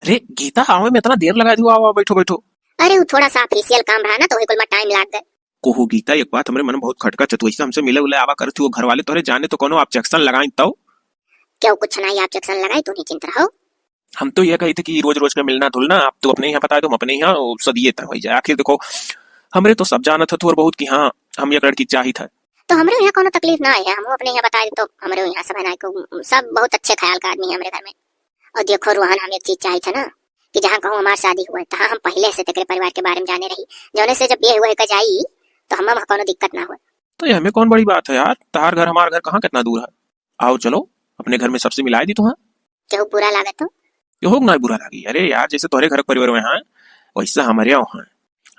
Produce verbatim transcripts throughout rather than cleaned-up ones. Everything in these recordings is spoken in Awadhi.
अरे गीता, आवे में इतना देर लगा दियो, आओ, आओ, बैठो, बैठो। अरे, वो थोड़ा सा official काम रहा ना, तो वही कुल में time लाग गए। कोहो गीता, एक बात हमरे मन में बहुत खटका, तू ऐसे हमसे मिले उले आवा करत हो, घर वाले तोहरे जाने तो कोनो objection लगाई तो? क्यों कुछ नहीं objection लगाई, तू निश्चिंत रहो। हम तो ये कही थे कि रोज रोज का मिलना जुलना, आप तो अपने यहाँ बताए दो, हम अपने यहाँ, वो सदिये तक हो जाए। आखिर देखो, हमरे तो सब जानत है थोर बहुत कि हाँ, हम एक लड़की चाहित है। तो हमरे यहाँ कोनो तकलीफ ना है, हम अपने यहाँ बताए दे तो हमरे यहाँ सब है ना, को सब बहुत अच्छे ख्याल का आदमी है हमरे घर में। और देखो रोहन, हम एक चीज चाहित है ना कि जहाँ कहूँ हमार शादी हुए, तहाँ हम पहले से तेकरे परिवार के बारे में जाने रही, जौने से जब ये हुए का जाई तो हम कोनो दिक्कत ना हुए। तो ये हमें कौन बड़ी बात है यार, तहार घर हमार घर कहाँ कितना दूर है? आओ चलो, अपने घर में सबसे मिलाए दी तुहाँ। केहू बुरा लागे तो? केहू के ना बुरा लागी। अरे यार, जैसे तोहरे घर के परिवार में हैं, वैसे हमारे यहाँ हैं।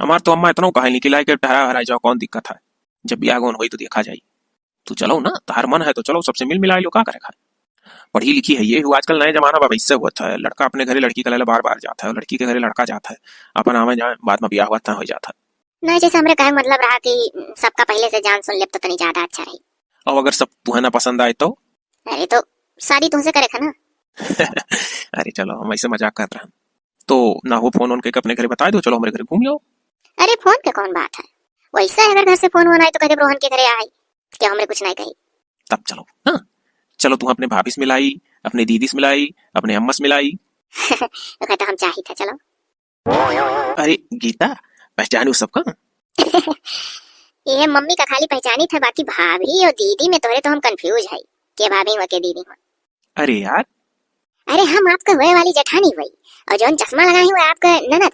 हमार तो अम्मा इतना कहा नहीं कि लाए के ठहरा हराई जाओ, कौन दिक्कत है? जब भी आगमन होई तो देखा जाई। तू चलो ना, तहार मन है तो चलो, सबसे मिल मिला लो, का करे खाए। पढ़ी लिखी है ये, वो आजकल नया जमाना बा, वैसे हुआ था, लड़का अपने घरे लड़की के लाए ला बार बार जाता है, लड़की के घरे लड़का जाता है, अपन आवे जाए, बाद में ब्याह हुआ था, हो जाता है। नहीं, जैसे हमरे कहे के मतलब रहा कि सबका पहले से जान सुन लेब तो तनी ज्यादा अच्छा रही। अब अगर सब तुहे ना पसंद आए तो? अरे तो शादी तुमसे करे खा ना। अरे चलो, हम ऐसे मजाक करत रहन। तो ना हो फोन वोन करके अपने घरे बताए दो, चलो हमरे घरे घूम आओ। अरे फोन के कौन बात है, वैसे अगर घर से फोन वोन आए तो कह दे रोहन के घरे आए, क्या हमरे कुछ नहीं कही। तब चलो ना, चलो तुम अपने भाभी से मिलाई, अपने दीदी से मिलाई, अपने अम्मा से मिलाई। ओके तो हम चाहित है, चलो। अरे गीता, पहचानू सबका? ये मम्मी का खाली पहचानी था, बाकी भाभी और दीदी में तोहरे तो हम confuse है, के भाभी हुआ के दीदी हुआ। अरे यार। अरे हम आपका हुए वाली जेठानी हुई, और जौन चश्मा लगाई हुआ आपका ननद,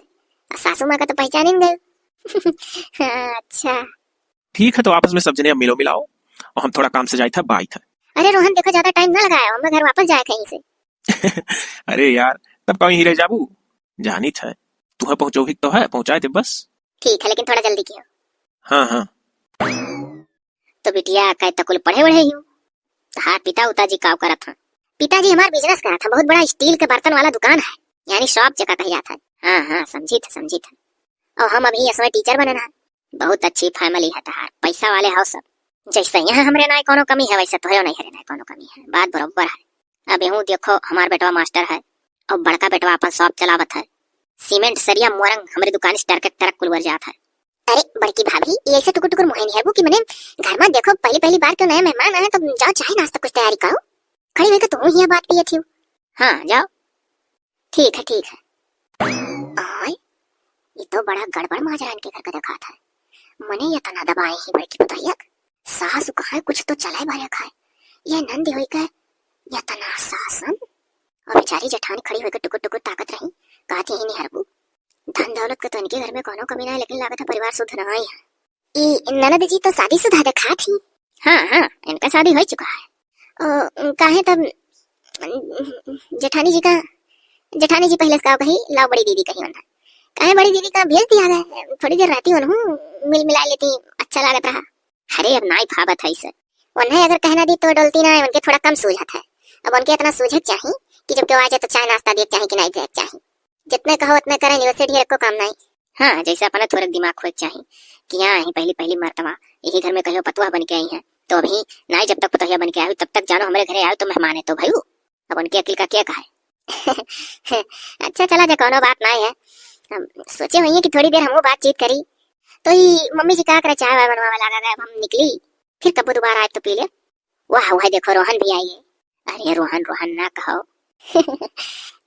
और सासू माँ का तो पहचाने न गए। हाँ, अच्छा। ठीक है, तो आपस में सब जने अब मिलो मिलाओ, और हम थोड़ा काम से जाई था, बाई था। अरे रोहन, देखो ज्यादा time ना लगाए, हमें घर वापस जाए कहीं से। अरे यार, तब कहीं ही रह जाबू, जानी था, तुहे पहुँचो ही तो है, पहुँचाए दे बस। ठीक है, लेकिन थोड़ा जल्दी कियो। हाँ, हाँ। तो बिटिया, कै तक कुल पढ़े वढ़े ही हो? तहार पिता उता जी काव करत हैं? पिताजी हमार business करत हैं, बहुत बड़ा steel के बर्तन वाला दुकान है, यानी shop जका कह जात है। हाँ, हाँ, समझी था, समझी था। और हम अभी असमय teacher बने ना। बहुत अच्छी family है तहार, पैसा वाले हो सब। जैसे यहाँ हमरे नाई कोनो कमी है, वैसे तोहरे नहीं हरे नाई कोनो कमी है, बात बरोबर है। अब यहूँ देखो, हमार बेटवा मास्टर है और बड़का बेटवा अपन shop चलावत है। सीमेंट, सरिया, मोरंग हमरे दुकान से ट्रक ट्रक कुल वर जात है। अरे बड़की भाभी, ये ऐसे टुकुर टुकुर मुहे निहरबू कि मने घर में देखो, पहली पहली बार क्यों नया मेहमान आए तो जाओ चाय नाश्ता कुछ तैयारी करो। खड़ी होकर तू ही बात पिए थी। हाँ जाओ। ठीक है, ठीक है। आय, ये तो बड़ा गड़बड़ माजरा इनके घर का देखात है। मने ये तना दबाए ही बड़की पतोहिया के। सास कहाँ कुछ तो चलाए भरे खाए। ये नंद होई के ये तना सासन। और बेचारी जेठानी खड़ी होके टुकुर टुकुर ताकत रही। कहत यही निहरबू। धन दौलत के तो इनके घर में कोनो कमी ना है, लेकिन लागत है परिवार शुद्ध ना है। ई ननद जी तो शादीशुदा देखात ही। हाँ, हाँ, इनका शादी हो चुका है। ओ, काहे तब जेठानी जी का, जेठानी जी पहले से का कही, लाओ बड़ी दीदी कही उन्हें। काहे बड़ी दीदी का भेज दिया गया, थोड़ी देर रहती उन्हों, मिल मिला लेती, अच्छा लागत रहा। अरे अब नाई भावत है इसे, उन्हें अगर कहना दी तो डोलती ना है, उनके थोड़ा कम सूझत है। अब उनके इतना सूझे के चाही कि जब केहू आ जाए तो चाय नाश्ता दिए के चाही कि नहीं दिए के चाही। जितने कहो उतने करें, वैसे ढेर को काम नहीं। हाँ, जैसे अपना थोड़ा दिमाग होए के चाही कि हाँ, यही पहली पहली मर्तबा यही घर में कहियो पतोह बन के आई है, तो अभी नाई जब तक पतोहिया बन के आई तब तक जानो हमरे घरे आयो तो मेहमान है तो भाई, अब उनके अकिल का क्या कहे। अच्छा चला जा, कोनो बात नहीं है। हम सोचे हुई है कि थोड़ी देर हमहू बातचीत करी, तो ई मम्मी जी का करे चाय वाय बनवावे लागा गए, अब हम निकली, फिर कबो दोबारा आए तो पी ले। वाह, वह देखो रोहन भी आई है। अरे रोहन, रोहन ना कहो।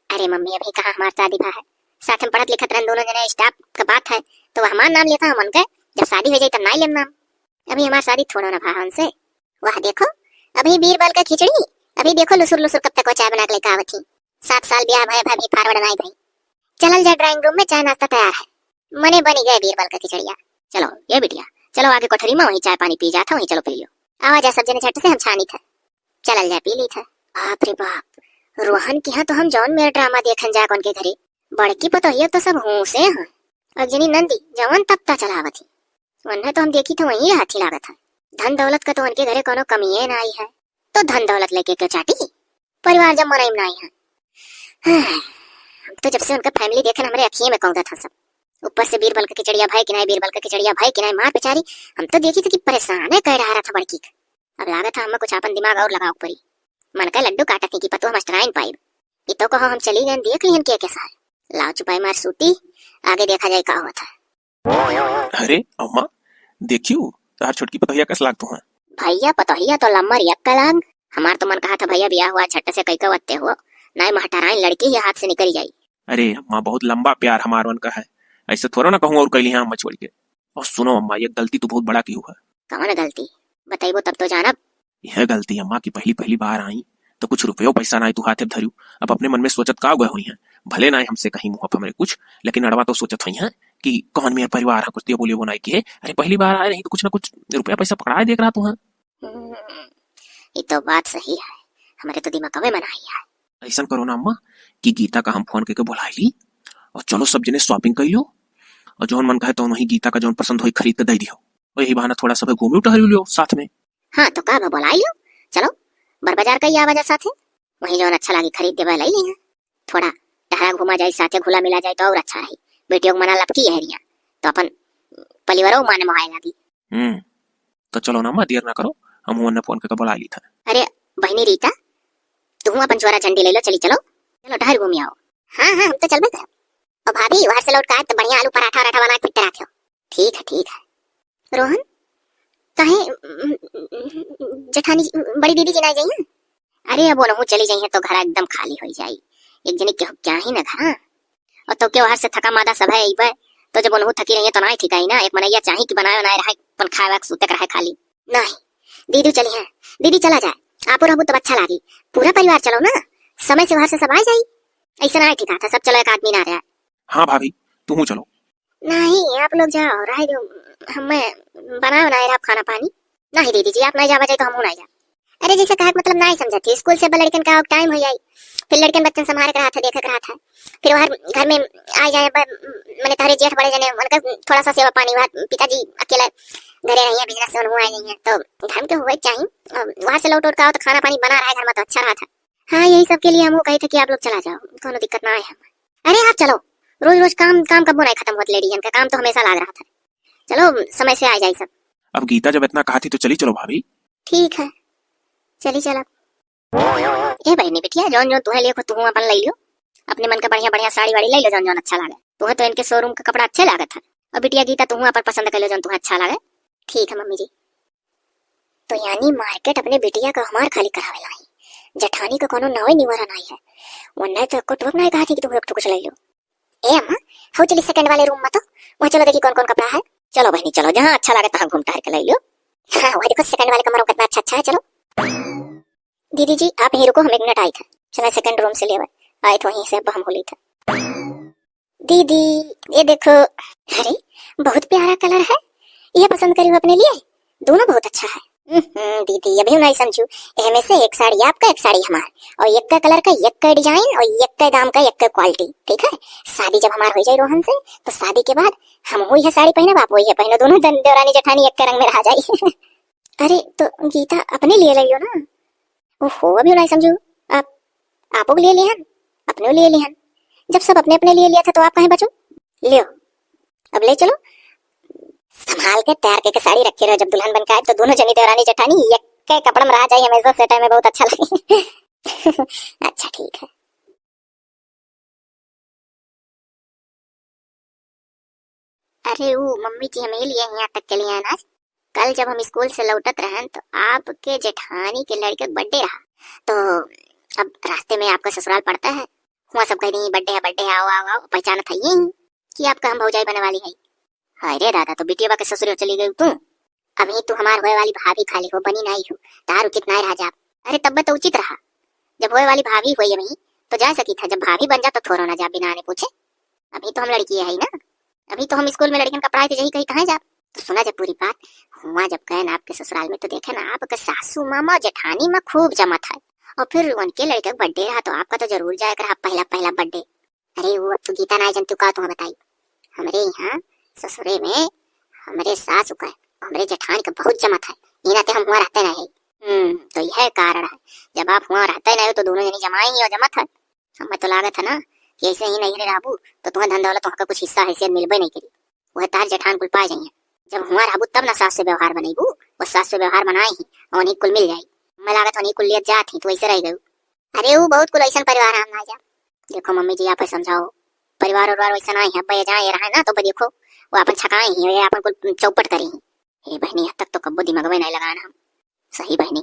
अरे मम्मी, अभी कहाँ हमार शादी भा है? साथ में पढ़त लिखत रहन दोनों जने, staff का बात है, तो वह हमार नाम लेता हम उनके, जब शादी हो जाई तब नाई लेम नाम। अभी हमार शादी थोड़ो ना भा है उनसे। वाह देखो, अभी बीरबल का खिचड़ी, अभी देखो लुसुर लुसुर कब तक वो चाय बना के लेके आवत ही। सात साल ब्याह भय, भाभी forward नाई भाई। चलल जा drawing room में, चाय नाश्ता तैयार है। मने बनी गए बीरबल का खिचड़िया। चलो ये बिटिया, चलो आगे कोठरी में वहीं चाय पानी पी जात है, वहीं चलो पी लियो। आवा जा सब जने झट से, हम छानी थे। चलल जा पी ली थे। बाप रे बाप, रोहन के यहाँ तो हम जौन मेर ड्रामा देखन जा कौन के घरे, बड़की पतोहिया तो सब होशे हैं। और जनी नंदी जवन तख्ता चलावत ही, उन्हें तो हम देखी थे वहीं रहत ही लागत है। धन दौलत का तो उनके घरे कोनो कमिये ना आई है। तो धन दौलत लेके क्यों चाटी? परिवार जब मनई में नाई है। हम तो जब से उनका family देखन हमरे अखिए में कौंधत हन सब। ऊपर से बीरबल का खिचड़िया भाई कि नाई, बीरबल का खिचड़िया भाई कि नाई, मार बेचारी। हम तो देखी थे कि परेशान है कह रहा था बड़की का। अब लागत है हमें कुछ अपन दिमाग और लगाओ पड़ी। मन का लड्डू काटत ही कि पतोह मास्टराइन पाइब। ये तो कहो हम चली गए देख लिहन के, के सारे। लाओ चुपाई मार सूती, आगे देखा जाए का होत है। अरे अम्मा, देखियो, तार छोटकी पतोहिया कस लागत है। भैया, पतोहिया तो लम्बर यक्का लाग। हमार तो मन कहा था भैया, बियाह हुआ झट से कई कवत्ते हो, नाई महटराइन लड़की ही हाथ से निकल जाई। अरे अम्मा, बहुत लंबा प्यार हमार मन का है, ऐसे थोड़ा ना कहूँ और कैली हाँ अम्मा छोड़ के। और सुनो अम्मा, एक गलती तो बहुत बड़ा की हुआ है। कौन गलती? बताइबो तब तो जानब। यह गलती अम्मा की पहली पहली बार आई, तो कुछ रुपयो पैसा नाई तू हाथे धरियो। अब अपने मन में सोचत का गए हुई हैं, भले नाई हमसे कहीं मुँह पर हमरे कुछ, लेकिन अड़वा तो सोचत हुई हैं कि कौन मेरा परिवार है, कुछ दियो बोलियो वो नाई किहे। अरे पहली बार आए रही तो कुछ ना कुछ रुपया पैसा पकड़ाए देख रहा तू है। हम्म, ये तो बात सही है, हमारे तो दिमाग में ना आई है। ऐसन करो ना अम्मा कि गीता का हम फोन करके बुलाई ली और चलो सब जने shopping कर लो और जौन मन कहे तो वही गीता का जौन पसंद होई खरीद के दे दियो। और यही बहाना थोड़ा सब घूमी टहरी लियो साथ में। हाँ तो का बा, बुलाई लियो, चलो बर बाजार का ही आवा जा साथे, वही जौन अच्छा लागी खरीद देबा लाई ली है। थोड़ा टहरा घूमा जाए, साथे घुला मिला जाए तो और अच्छा रही। बेटियों के मना लपकी है रिया, तो अपन परिवारों माने मोहाए लागी। हम्म, तो चलो ना अम्मा, देर ना करो, हम उन्हें फोन करके बुला ली था। अरे बहनी रीता, तुहू अपन झोरा झंडी ले लो, चली चलो, चलो टहर घूमी आओ। हाँ हाँ, हम तो चलबे करब। और भाभी, वहां से लौट के आए तो बढ़िया आलू पराठा वराठा बना के फिट रखियो। ठीक है, ठीक है। रोहन, काहे, उम, उम, जेठानी जी, बड़ी दीदी जी ना जाइए? अरे अब ओनहू चली जाइए तो घर एकदम खाली हो जाई, एक जनी केहू क्या ही ना घर। और तो केहू हर से थका मादा सब है इबे, तो जब ओनहू थकी रही है तो ना ही ठिकाई ना, एक मनैया चाही कि बनाए बनाए रहे, अपन खाए वाए सूते के रहे खाली। नहीं, दीदी चली है, दीदी चला जाए, आपो रहबू तब अच्छा लागी, पूरा परिवार चलो ना, समय से वहां से सब आ जाई। ऐसा ना है ठिका था, सब चलो एक आदमी ना रहा। हाँ भाभी, तू हूँ चलो। नहीं, आप लोग जाओ, रह दो, हमें बनाओ ना आप खाना पानी। नहीं दीदी जी, आप नहीं जावा जाए तो हम नहीं जा। अरे जैसे कहा के मतलब नहीं समझत थी, स्कूल से अब लड़कन का टाइम हो जाई, फिर लड़कन बच्चन संभारे के रहा था, देखे के रहा था, फिर वहाँ घर में आ जाए, ब-, मैंने तोहरे जेठ बड़े जने, उनका थोड़ा सा सेवा पानी, वहाँ पिताजी अकेले घरे रही है, बिजनेस से उन्होंने आए नहीं है, तो घर में तो हुए चाहिए। अब वहाँ से लौट उठ के आओ तो खाना पानी बना रहा है घर में तो अच्छा रहा था। हाँ, यही सब के लिए हम वो कहे थे कि आप लोग चला जाओ, कोनो दिक्कत ना आए हम। अरे आप चलो, रोज रोज काम, काम कबो नहीं खत्म होत लेडीजन का, काम तो हमेशा लाग रहा था। चलो समय से आ जाए सब। अब गीता जब इतना कहा थी तो चली चलो भाभी। ठीक है, चली चला। ए बहनी बिटिया, जौन जौन तुहे लेखो तुहू अपन ले लियो, अपने मन का बढ़िया बढ़िया साड़ी वाड़ी ले लियो, जौन जौन अच्छा लागे। तुहे तो इनके शोरूम का कपड़ा अच्छे लागत है। और बिटिया गीता, तुहू अपन पसंद कर लियो जौन तुहे अच्छा लागे। ठीक है मम्मी जी। तो यानी मार्केट अपने बिटिया का हमार खाली करावे लाई, जेठानी का कोनो नावे निवारा नाई है। वन्ने तो एको ठोक नाई कहा थी कि तुम लोग तो कुछ ले लो। ए अम्मा, हो चली सेकंड वाले रूम में तो, वहाँ चलो देखी कौन कौन कपड़ा है। चलो बहनी चलो, जहाँ अच्छा लगे तहाँ घूम टहर के ले लो। हाँ, वह देखो सेकंड वाले कमरों में कितना अच्छा अच्छा है, चलो। दीदी जी आप यहीं रुको, हम एक मिनट आई था। चला सेकंड रूम से ले आए, आए तो वहीं से अब हम होली था। दीदी, ये देखो। अरे, बहुत प्यारा कलर है, ये पसंद करी हो अपने लिए, दोनों बहुत अच्छा है। हम्म, दीदी, अभी नहीं समझू, एमे से एक साड़ी आपका, एक साड़ी हमार, और एक का कलर का, एक का डिजाइन, और एक का दाम का, एक का क्वालिटी, ठीक है? शादी जब हमार हो जाए रोहन से, तो शादी के बाद हम वही है साड़ी पहनब, आप वही है पहनो, दोनों दन-, देवरानी जेठानी एक का रंग में रहा जाए। अरे, तो गीता अपने लिए लाइयो ना। ओहो, अभी नहीं समझू, आप, आपो के लिए लिहन, अपने लिए लिहन। जब सब अपने अपने लिए लिया था तो आप कहीं बचो? लियो, अब ले चलो। संभाल के तैयार करके साड़ी रखे रहो, जब दुल्हन बन के आए तो दोनों जनी देवरानी जेठानी एक के कपड़ा में रह जाए, हमेशा से टाइम में बहुत अच्छा लगे। अच्छा ठीक है। अरे ऊ मम्मी जी, हम ये लिए यहाँ तक चली आए ना आज। कल जब हम स्कूल से लौटत रहन तो आपके जेठानी के लड़के के बर्थडे रहा, तो अब रास्ते में आपका ससुराल पड़ता है, हुआ सब कह दी बर्थडे है, बर्थडे है, आओ आओ आओ, पहचानत है ये कि आपका हम भौजाई बने वाली है। हाय रे दादा, तो बिटिया के ससुरे चली गई तू। अभी तू हमार होए वाली भाभी खाली हो, बनी नहीं हो, तार उचित नहीं रहा जाब। अरे तब तो उचित रहा, जब होए वाली भाभी हुई अभी तो जा सकी था, जब भाभी बन जा तो थोड़ो ना जा बिना आने पूछे। अभी तो हम लड़की है ना, अभी तो हम स्कूल में लड़कन का पढ़ाई थे, यही कही कहाँ जाब। तो सुना जब पूरी बात, हुआ जब गए ना आपके ससुराल में तो देखे ना आपके सासू मामा जेठानी माँ खूब जमत है, और फिर उनके लड़के का बर्थडे रहा तो आपका तो जरूर जाए रहा पहला पहला बर्थडे। अरे वो अब तू गीता ना जनतू का तुम्हें बताई, हमरे यहाँ ससुरे में हमरे सास का, हमरे जेठान का बहुत जमत है, ई नाते हम हुआ रहते नहीं। हम्म, तो यह कारण है, जब आप हुआ रहते नहीं हो तो दोनों जनी जमाई ही हो जमत है। हमें तो लागत है ना कि ऐसे ही नहीं रहबू तो तुम्हें धन दौलत, तुमका कुछ हिस्सा हैसियत मिलबे नहीं करी, वह तार जेठान कुल पा जाइए। जब हुआ रहबू तब ना सास से व्यवहार बनेबू, वो सास से व्यवहार बनाए ही और उन्हीं कुल मिल जाई। हमें लागत उन्हीं कुल लिए जात ही, तू ऐसे रह गयू। अरे वो बहुत कुल ऐसा परिवार है, हम ना जा। देखो मम्मी जी, आप ही समझाओ, परिवार उरवार वैसा नाहीं है, अब ये जाए रहा है ना, तो देखो, वो आपन छकाए ही, ये आपन कुल चौपट करी ही। हे बहिनी, अब तक तो कब्बो दिमागवे नाहीं लगान हम। सही बहिनी।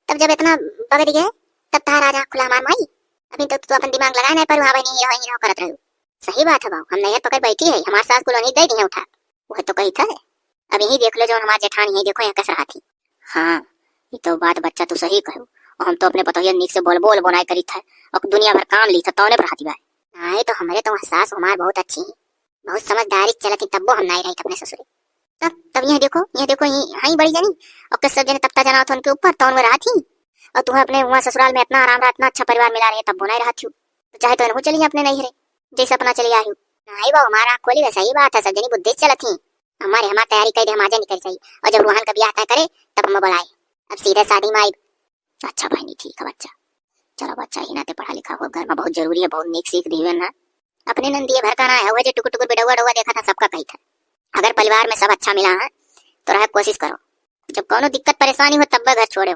तब जब इतना बगड़ गए, तब तार राजा खुला हमार माई। अभी तो तू अपन दिमाग लगाए नाहीं, पर वहाँ बहिनी ही रहो, ही रहो करत रहू। सही बात है बाऊ, हम नैहर पकड़ बैठी है, हमार सास कुल उन्हीं दे दी है उठा। वह तो कही था। अब यही देख लो, जो हमार जेठानी है, देखो यहाँ कस रहा थी। हाँ, ये तो बात बच्चा तू सही कहू। और हम तो अपने पतोहिया नीक से बोलबो, बोलबो नाहीं करी था, और दुनिया भर काम ली था, तौने पर हाथी बाय। नाहीं तो हमरे तो वहाँ सास हमार बहुत अच्छी है, बहुत समझदारी से चलत ही, तब्बो हम नाहीं रही अपने ससुरे। तब, तब यह देखो, यह देखो, यही, यही बड़ी जनी, और कस सब जने तपता जनावत उनके ऊपर, तौन में रहा थी, और तुम्हें अपने वहाँ ससुराल में इतना आराम रहा, इतना अच्छा परिवार मिला रहे, तब्बो नाहीं रहा थी। तो चाहे तो इनको चली अपने नैहरे, जैसे अपना चली आई हो। नाहीं बाऊ, हमारा आँख खोली, वैसा ही बात है, सब जनी बुद्धि से चलत ही। हमारे, हमार तैयारी कर दे, हम आज निकल जाई, और जब रोहन का ब्याह तय करे, तब हम बुलाए। अब सीधे शादी में आई। अच्छा बहिनी, ठीक है बच्चा, चलो बच्चा, ही नाते पढ़ा लिखा हो, घर में बहुत जरूरी है, बहुत नीक सीख दीवे ना। अपने नंदिये भर का ना है, वह जो टुकुर टुकुर बेडौआ डौआ देखा था, सबका कही था। अगर परिवार में सब अच्छा मिला है, तो रहे कोशिश करो, जब कौनो दिक्कत परेशानी हो, तब वह घर छोड़ो।